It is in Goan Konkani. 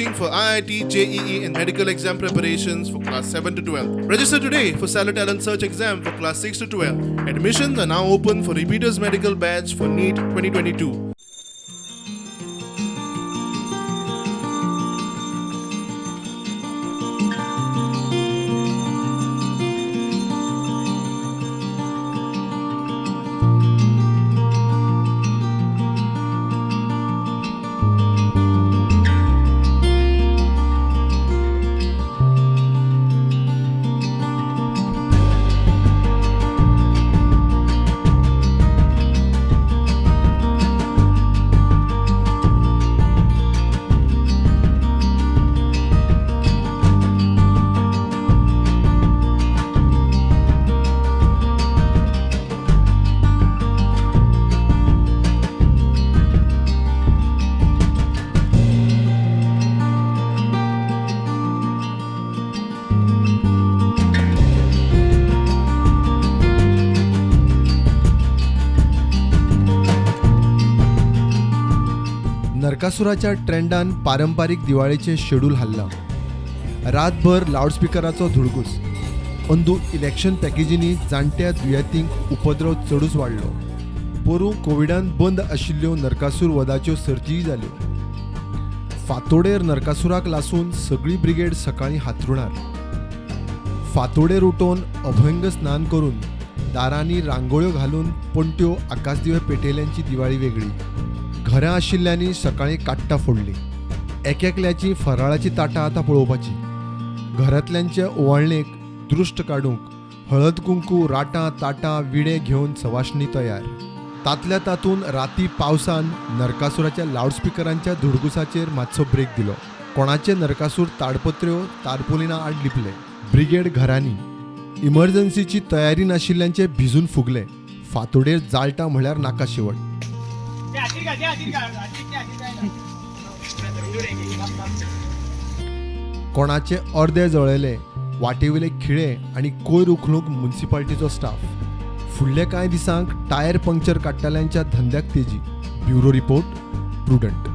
Teaching for IIT, JEE and medical exam preparations for class 7 to 12. Register today for Stellar Talent Search exam for class 6 to 12. Admissions are now open for repeaters medical batch for NEET 2022. नरकासुराच्या ट्रेंडान पारंपारीक दिवाळेचें शेड्यूल हाल्लां. रातभर लावडस्पिकराचो धुडगूस. अंदू इलेक्शन पॅकेजींनी जाणट्या दुयेंतींक उपद्रव चडूच वाडलो. पोरूं कोविडान बंद आशिल्ल्यो नरकासूर वधाच्यो सर्तीय जाल्यो. फांतोडेर नरकासुराक लासून सगळी ब्रिगेड सकाळीं हातरुणार. फांतोडेर उठोवन अभंग स्नान करून दारांनी रांगोळ्यो घालून पणट्यो आकाशदिवे पेटयल्यांची दिवाळी वेगळी. घरां आशिल्ल्यांनी सकाळीं काट्टां फोडलीं. एकेकल्याचीं फराळाचीं ताटां आतां पळोवपाचीं. घरांतल्यांचे ओवाळणेक दृश्ट काडूंक हळद कुंकू राटां ताटां विडे घेवन सवाशणी तयार. तांतल्या तातूंत राती पावसान नरकासुराच्या लावडस्पिकरांच्या धुडगुसाचेर मातसो ब्रेक दिलो. कोणाचे नरकासूर ताडपत्र्यो तारपोलिना आड लिपले. ब्रिगेड घरांनी इमर्जन्सीची तयारी नाशिल्ल्यांचे भिजून फुगले. फांतोडेर जाळटा म्हळ्यार नाका शेवट. कोणाचे अर्दे जळयले, वाटेवयले खिळे आनी कोयर उखलूंक मुन्सिपाल्टीचो स्टाफ. फुडल्या कांय दिसांक टायर पंक्चर काडटल्यांच्या धंद्याक तेजी. Bureau report, Prudent.